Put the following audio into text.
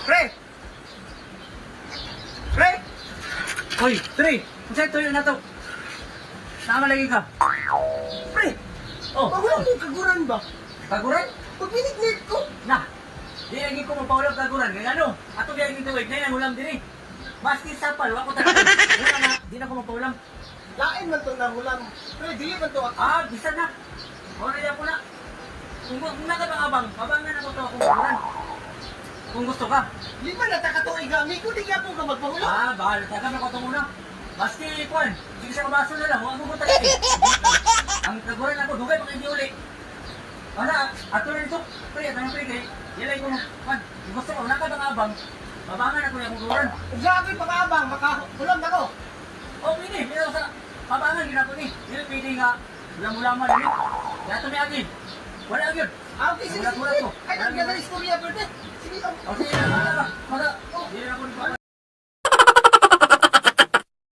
Pre! Pre! Hoy, Tre! Unsay tuyo na to? Nama lagi ka. Pre! Oh, Pagulang mo kaguran ba? Kaguran? Pagminit-minit ko! Na. Di lagi ko mapaulam kaguran. Kaya ano? Ato biya yung tuwig na ulam diri. Maski sapal, wa ko talaga. Wala na, di na ko mapaulam. Lain man to na hulam. Pre, dili man to ako. Ah, bisan na. Mao na ko na. Kung naka abang, abangan ako to akong kaguran. Kung gusto ka. 5 na ta katuig gami ko, di gyapon ka magpahulam. Ah, bahala ta kami ko muna. Maski kuan, sige sa kabaso na lang, wa mo ko talaga. Ang kaguran ako dugay pa kay uli. Ana, ato na dito. Pre, ato na pre kay. Yalay ko kuan. Kung gusto ko naka bang abang, babangan ako yung kaguran. Ug grabe pang-abang, makahulam na ko. Oh, pwede, pero sa babangan gina ko ni. Dili pwede nga ulam-ulaman ni. Yato ni agi. Wala gyud. Ah, okay, sige, sige. Wala, wala ko. Ay, ang ganda ng istorya, pre. Sige, oh. Oh, sige.